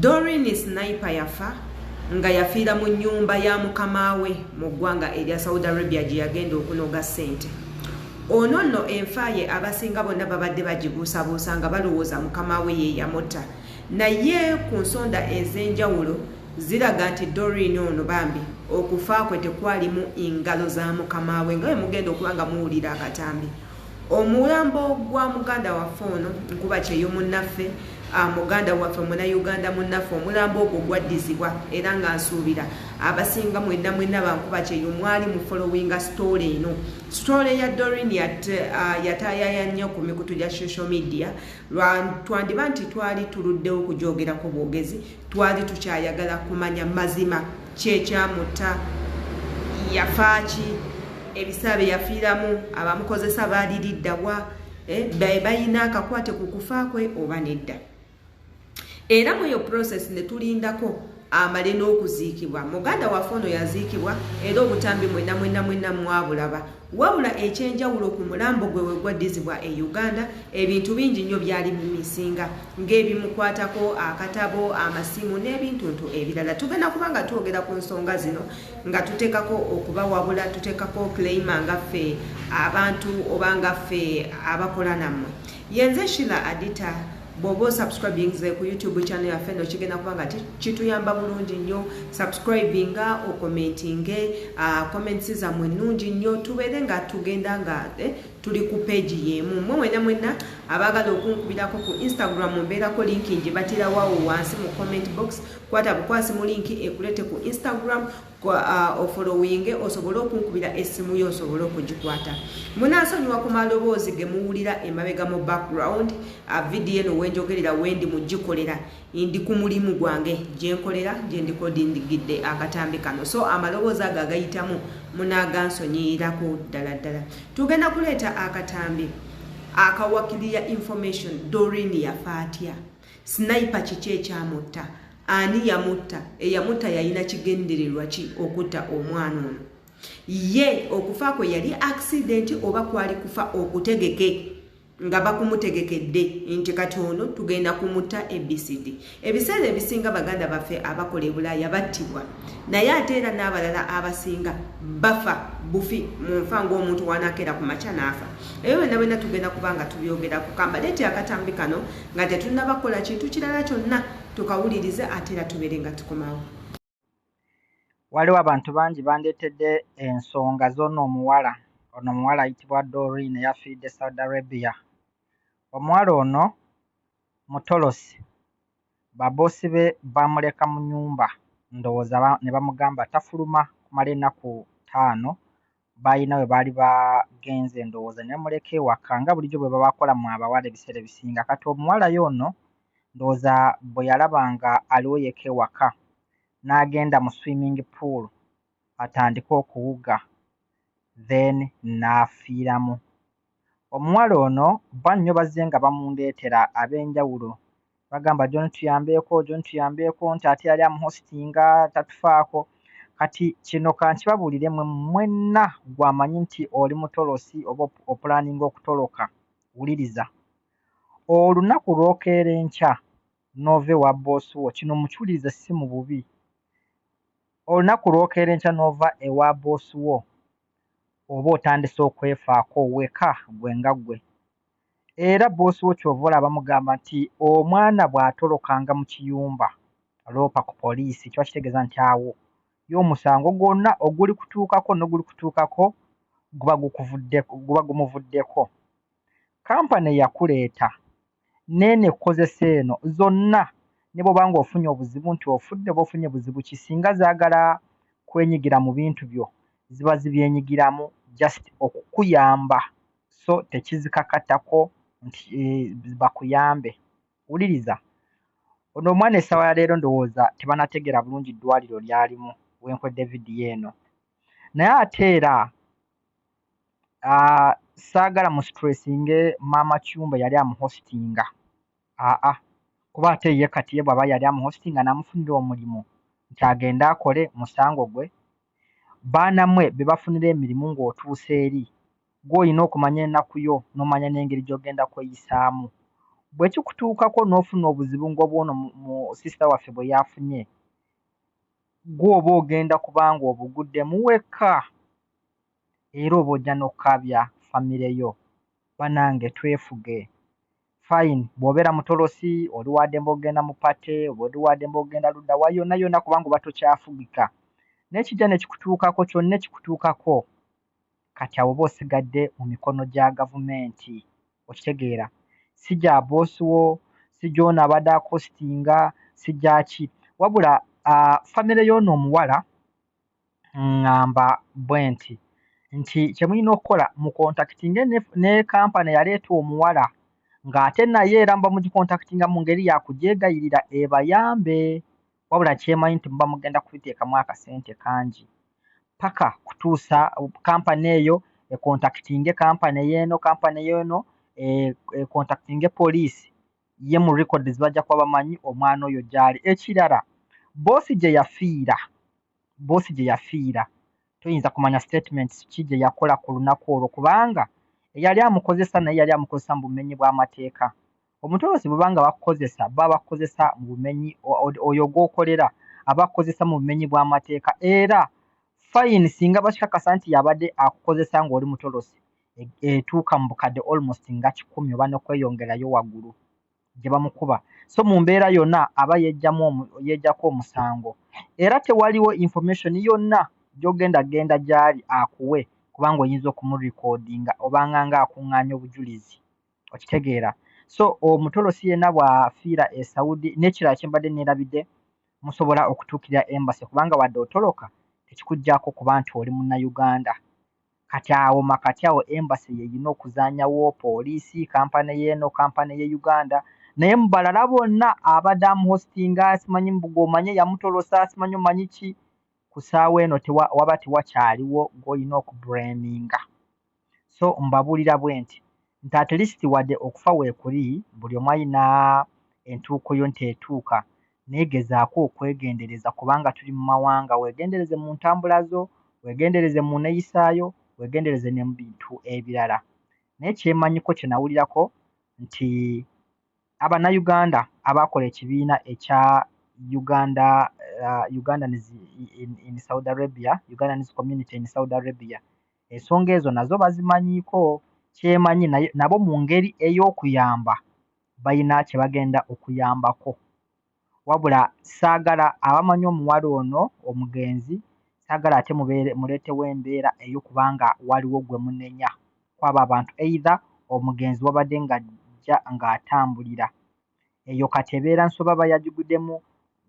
Doreen Sniper yafa nga yafiira mu nnyumba ya mukama we mu ggwanga erya Saudi Arabia gye yagenda okunoga ssente. Ono nno enfa ye abasinga bonna babadde bagibuusabuusa nga balowooza mukama we ye yamutta. Naye ku nsonda ez'enjawulo ziraga nti Doreen ono bambi okufa kwe tekwalimu ngalo za mukama we nga bwe mugenda okuba nga muwulira akatambi. Omulambo gwa muganda waffe ono nkuba kyeyo munnaffe, muganda waffe munauganda munnaffe, omulambo ogwo gwaddizibwa era nga nsuubira abasinga mwenna mwenna bankuba kyeyo mwali mu followinga story eno. Story ya Doreen yataayaya nnyo ku mikutu gya social media. Twandiba nti twali tuluddewo kugyogerako bwogezi, twali tukyayagala kumanya mazima ki ekyamutta, yafa ki, ebiseera bye yafiiramu abamukozesa baaliriddawa, balina akakwate ku kufa kwe oba nedda. Era mu eyo process ne tulindako amale n'okuziikibwa. Muganda waffe ono yaziikibwa era obutambi mwenna mwenna mwenna mwabulaba. Wabula ekyenjawulo ku mulambo gwe we gwaddizibwa e Uganda, ebintu bingi nnyo byali bimisinga ng'ebimukwatako, akatabo, amasimu n'ebintuntu ebirala. Tugenda kuba nga twogera ku nsonga zino nga tuteekako okubawabula, tuteekako claima nga ffe abantu oba nga ffe abakola nammwe. Yenze Sheila Adita. Bw'oba osubscribinze ku YouTube channel yaffe eno kigenda kuba nga kituyamba bulungi nnyo. Subscribinga, okommentinge, comments zammwe nnungi nnyo, tubeere nga tugenda nga tuli ku page y'emu. Mmwe mwenna mwenna abaagala okunkubirako ku Instagram, mbeerako link ngibatirawawo wansi mu comment box. Kwata bukwasi mu link ekulete ku Instagram, ofollowinge osobole okunkubira essimu yo osobole okugikwata. Munansonyiwa ku maloboozi ge muwulira emabega mu background. Vidiyo eno wenjogerera wendi mugikolera ndi ku mulimu gwange gye nkolera, gye ndikodingidde akatambi kano, so amaloboozi ago agayitamu munaagansonyiyirako ddala ddala. Tugenda kuleeta akatambi akawakiriya information. Doreen yafa atya? Sniper kiki ekyamutta? Ani yamutta? Eyamutta yalina kigendererwa ki okutta omwana ono? Ye okufa kwe yali accident oba kwali kufa okutegeke nga bakumutegekedde nti kati ono tugenda kumutta ABCD? Ebiseera ebisinga baganda baffe abakola e Bulaaya battibwa, naye ate era n'abalala abasinga bafa bufi mu nfa ng'omuntu wanakeera ku makya n'afa. Ebyo byonna byonna tugenda kuba nga tubyogerako. Kambaleete akatambi kano nga tetunnaba kukola kintu kirala kyonna, tukawulirize ate era tubeere nga tukomawo. Waliwo abantu bangi bandeetedde ensonga z'ono omuwala. Ono omuwala ayitibwa Doreen eyafiiridde Saudi Arabia. Omuwala ono mutolosi, baboosi be bamuleka mu nnyumba, ndowooza ne bamugamba tafuluma kumala ennaku 5. Balina we baali bagenze, ndowooza ne bamuleka ewaka nga bulijjo bwe babakola mu abawala ebiseera ebisinga. Kati omuwala ye ono ndowooza bwe yalaba nga aliwo yekka ewaka, n'agenda mu swimming pool atandike okuwuga, then n'afiiramu. Omuwala ono bannyo bazze nga bamundeetera ab'enjawulo, bagamba, "John tuyambeeko, John tuyambeeko," nti ate yali amuhostinga tatufaako. Kati kino kankibabuulire mmwe mwenna gw'amanyi nti oli mutolosi oba opulaninga okutoloka, wuliriza. Olunaku lw'okeera enkya n'ova ewa bboosi wo, kino mukiwulirize si mu bubi, olunaku lw'okeera enkya n'ova ewa bboosi wo oba otandise okwefaako weka gwe nga ggwe. Era bboosi wo ky'ova olaba mugamba nti omwana bw'atolokanga mu kiyumba loopa ku poliisi, kiba kitegeeza nti awo ye omusango gwonna oguli kutuukako n'oguli kutuukako guba gukuvuddeko, guba gumuvuddeko. Kampani eyakuleeta n'eno ekkozesa eno zonna, ne bw'oba ng'ofunye obuzibu nti ofudde oba ofunye buzibu ki, singa zaagala kwenyigira mu bintu byo ziba zibyenyigiramu just okukuyamba, so tekizikakatako nti bakuyambe. Wuliriza, ono omwana essaawa ya leero ndowooza tebanategeera bulungi ddwaliro ly'alimu wenkodde vidiyo eno, naye ate era saagala mu stressinge maama Cyumba yali amuhostinga, aa kuba ate ye kati ye bw'aba yali amuhostinga n'amufunira omulimu nti agende akole, musango gwe. Baana mmwe be bafunira emirimu ng'otuuse eri, gw'olina okumanya ennaku yo n'omanya n'engeri gy'ogenda kweyisaamu. Bwe kikutuukako n'ofuna obuzibu ng'obwono mu sisita waffe bwe yafunye, ggwe oba ogenda kubanga obuguddemu wekka, era oba ojja n'okukaabya famire yo. Bannange twefuge. Fine, bw'obeera mutolosi oli wa ddembe okugenda mu party, oba oli wa ddembe okugenda ludda wa yonna yonna, kubanga oba tokyafugika. Naye kijja ne kikutuukako, kyonna ekikutuukako, kati awo oba osigadde mu mikono gya gavumenti. Okitegeera? Si gya boss wo, si gy'ono abadde akositinga, si gya ki, wabula famire y'ono omuwala. Ŋŋamba bwe nti nti kye mulina okukola, mukontakitinge ne kampani eyaleeta omuwala, ng'ate naye era muba mugikontakitinga mu ngeri ya kugyegayirira ebayambe. Wabula kyemanyi nti muba mugenda kubiteekamu akasente kangi paka kutuusa kampani eyo ekontakitinge kampani ey'eno, kampani ey'eno ekontakitinge poliisi ye. Mu records bajja kuba bamanyi omwana oyo gy'ali. Ekirala, boss gye yafiira, boss gye yafiira, toyinza kumanya statements ki gye yakola ku lunaku olwo, kubanga eyali amukozesa naye yali amukozesa mu bumenyi bw'amateeka. Omutolosi bw'aba nga bakukozesa, baba bakukozesa mu bumenyi, oyo gw'okolera aba akukozesa mu bumenyi bw'amateeka. Era fine singa bakikakasa nti yabadde akukozesa ng'oli mutolosi, etuuka mu bukadde almost nga 100 oba n'okweyongerayo waggulu gye bamukuba. So mu mbeera yonna aba yeggyako omusango, era tewaliwo information yonna gy'ogenda genda gy'ali akuwe, kubanga oyinza okumurekodinga obanga nga akuŋŋaanya obujulizi. Okitegeera? So omutolosi yenna bw'afiira e Saudi, n'ekirala kye mbadde neerabidde, musobola okutuukirira embassy, kubanga wadde otoloka tekikuggyako kuba nti oli Munnayuganda. Kati awo makati awo embassy y'erina okuzaanyawo poliisi, kampani y'eno, kampani ye Uganda. Naye mu balala bonna abadde amuhositinga, simanyi mbu omanye yamutolosa, simanyi omanyi ki, ku ssaawa eno waba tewakyaliwo gw'olina okublaminga. So mbabuulira bwe nti nti at least wadde okufa weekuli, buli omu alina entuuko yo nti etuuka, naye gezaako okwegendereza, kubanga tuli mu mawanga. Weegendereze mu ntambula zo, weegendereze mu nneeyisaayo, weegendereze ne mu bintu ebirala. Naye kyemanyiko, kye nawulirako nti Abannayuganda abaakola ekibiina ekya Uganda, Ugandans in Saudi Arabia, Ugandans Community in Saudi Arabia, ensonga ezo nazo bazimanyiiko. Kyemanyi nabo mu ngeri ey'okuyamba balina kye bagenda okuyambako. Wabula saagala abamanyi omuwala ono omugenzi, saagala ate muleetewo embeera ey'okuba nga waliwo gwe munenya kw'abo abantu, either omugenzi wabadde ng'ajja ng'atambulira eyo, kati ebeera nsobi aba yagiguddemu,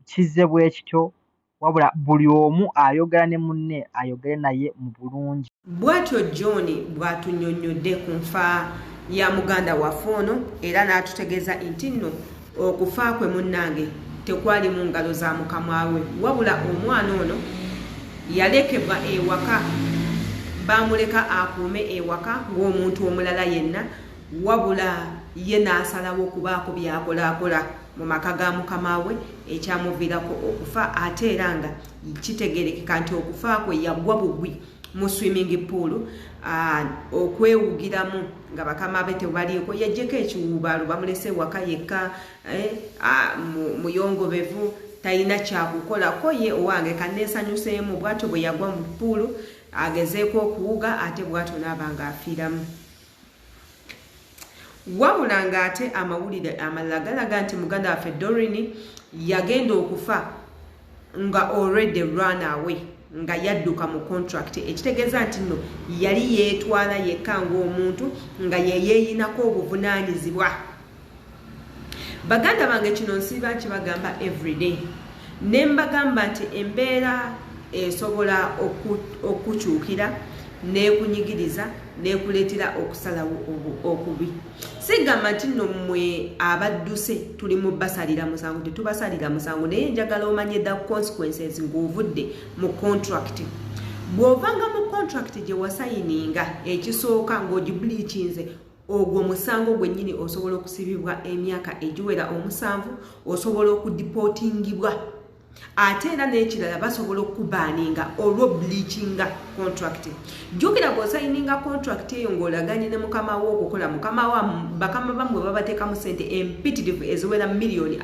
kizze bwe kityo. Wabula buli omu ayogera ne munne, ayogere naye mu bulungi. Bw'atyo John bw'atunnyonnyodde ku nfa ya muganda waffe ono, era n'atutegeeza nti nno okufa kwe, munnange, tekwali mu ngalo za mukama we, wabula omwana ono yalekebwa ewaka, bamuleka akuume ewaka ng'omuntu omulala yenna, wabula ye n'asalawo okubaako byakolaakola mu maka ga mukama we, ekyamuviirako okufa. Ate era nga kitegerekeka nti okufa kwe yagwa bugwi mu swimming pool okwewugiramu nga bakama be tebaliiko, yajjeko ekiwuubaalo, bamulese waka yekka, muyongobevu, talina kyakukolako, ye owange kaneesanyuseemu. Bwatyo bwe yagwa mu pool agezeeko okuwuga, ate bwatyo n'aba nga afiiramu. Wabula ng'ate amawulire amalala galaga nti muganda waffe Dorini yagenda okufa nga already run away, nga yadduka mu contract, ekitegeeza nti nno yali yeetwala yekka ng'omuntu nga yeyeeyinako obuvunaanyizibwa. Baganda bange, kino nsiiba nkibagamba everyday, ne mbagamba nti embeera esobola okukyukira n'ekunyigiriza n'ekuleetera okusalawo okubi. Sigamba nti nno mmwe abadduse tuli mu basalira musango, tetubasalira musango, naye njagala omanye the consequences ng'ovudde mu contract. Bw'ovanga mu contract gye wasayininga, ekisooka ng'ogibreachinze, ogwo musango gwennyini, osobola okusibibwa emyaka egiwera 7, osobola okudeportingibwa. Ate era n'ekirala, basobola okubaninga olw'obreachinga contract. Jjukira bw'osayininga contract eyo ng'olaganye ne mukama wo okukola, mukama wa bakama bammwe babateekamu ssente empitirivu eziwera 25 miliyoni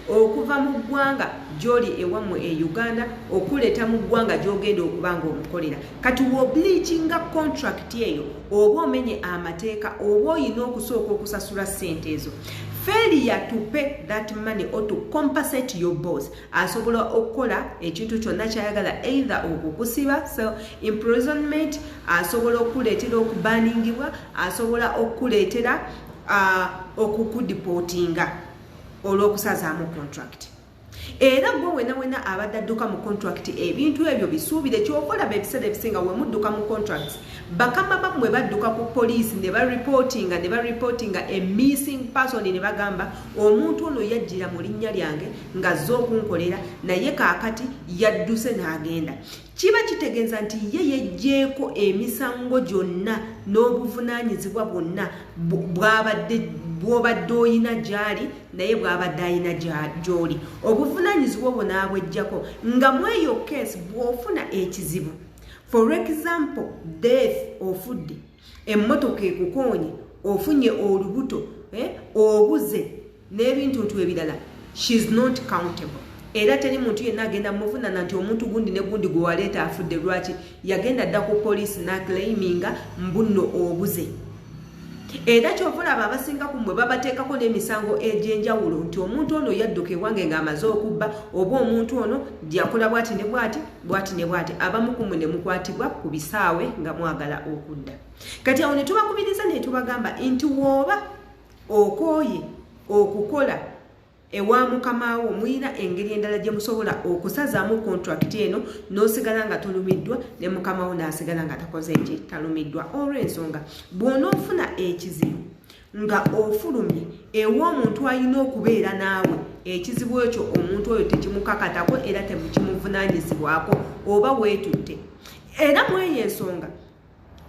okuva mu ggwanga gy'oli ewammwe e Uganda okuleeta mu ggwanga gy'ogenda okuba nga omukolera. Kati w'obreachinga contract eyo, oba omenye amateeka, oba oyina okusooka okusasula ssente ezo. Failure to pay that money or to compensate your boss, asobola okukola ekintu kyonna kyayagala, either okukusiba, so imprisonment, asobola okukuleetera okubaningibwa, asobola okukuleetera okukudeportinga olw'okusazaamu contract. Era gwe wena wena abadde adduka mu contract, ebintu ebyo bisuubire. Kyokolaba ebiseera ebisinga wemudduka mu contracts, bakama bammwe badduka ku poliisi ne bareportinga a missing person, ne bagamba omuntu ono yajjira mu linnya lyange ng'azze okunkolera, naye kaakati yadduse n'agenda. Kiba kitegeeza nti ye yeggyeko emisango gyonna n'obuvunaanyizibwa bwonna bwabadde bw'obadde oyina gy'ali, naye bw'abadde ayina gy'oli. Obuvunaanyizibwa obwo n'abweggyako nga mweyo case bw'ofuna ekizibu, for example death, ofudde, emmotoka ekukoonye, ofunye olubuto, obuze n'ebintuntu ebirala, she's not accountable. Era teri muntu yenna agenda muvunana nti omuntu gundi ne gundi gwe waleeta afudde. Lwaki yagenda dda ku poliisi n'aclaiminga mbunno obuze? Era kyova olaba abasinga ku mmwe babateekako n'emisango egy'enjawulo nti omuntu ono yadduka ewange ng'amaze okubba, oba omuntu ono yakola bwati ne bwati, bwati ne bwati. Abamu ku mmwe ne mukwatibwa ku bisaawe nga mwagala okudda. Kati awo ne tubakubiriza ne tubagamba nti wooba okooye okukola ewa mukamaawo, muyina engeri endala gye musobola okusazaamu contract eno n'osigala nga tolumiddwa, ne mukamawo n'asigala nga takoze ki, talumiddwa. Olw'ensonga bw'onoofuna ekizibu nga ofulumye ew'omuntu alina okubeera naawe, ekizibu ekyo omuntu oyo tekimukakatako era temukimuvunaanyizibwako oba weetutte. Era mweyo ensonga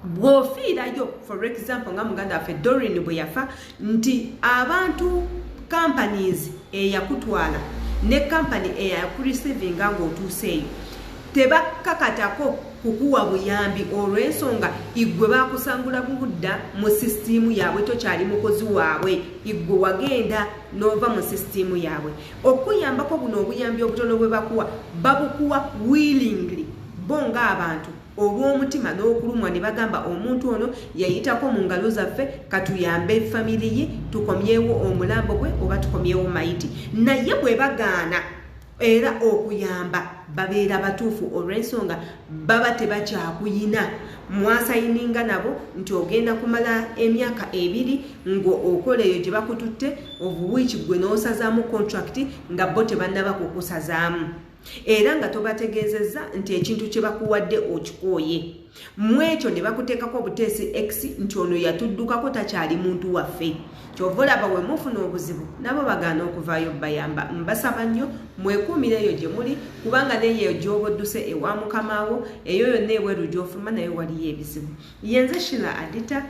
bw'ofiirayo, for example nga muganda waffe Dorin bwe yafa, nti abantu companies eyakutwala ne kampani eyakureceivinga ng'otuuse eyo tebakakatako kukuwa buyambi, olw'ensonga igwe bakusangula budda mu sisitiimu yaabwe, tokyali mukozi waabwe, igwe wagenda n'ova mu sisitiimu yaabwe. Okuyambako buno obuyambi obutono bwe bakuwa, babukuwa willingly bo ng'abantu olw'omutima n'okulumwa, ne bagamba omuntu ono yayitako mu ngalo zaffe, katuyambe family ye, tukomyewo omulambo gwe oba tukomyewo mayiti. Naye bwe bagaana era okuyamba, babeera batuufu, olw'ensonga baba tebakyakuyina. Mwasayininga nabo nti ogenda kumala emyaka 2 ng'okola eyo gye bakututte, of which gwe n'osazaamu contract nga bo tebannaba kukusazaamu, era nga tobategeezezza nti ekintu kye bakuwadde okikooye. Mu ekyo ne bakuteekako obuteesi x nti ono yatuddukako, takyali muntu waffe. Kyova olaba we mufuna obuzibu nabo bagaana okuvaayo bayamba. Mbasaba nnyo mwekuumire eyo gye muli, kubanga neyo gy'oba odduse ewa mukamaawo, eyo yonna ebweru gy'ofuluma naye waliyo ebizibu. Yenze Shila Adita,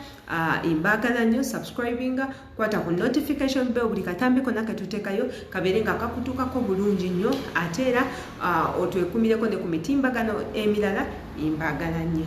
mbaagala nnyo. Subscribinga, kwata ku notification bell, buli katambi konna ketuteekayo kabeere nga kakutuukako bulungi nnyo. Ate era otwekumireko ne ku mitimbagano emirala. Mbaagala nnyo.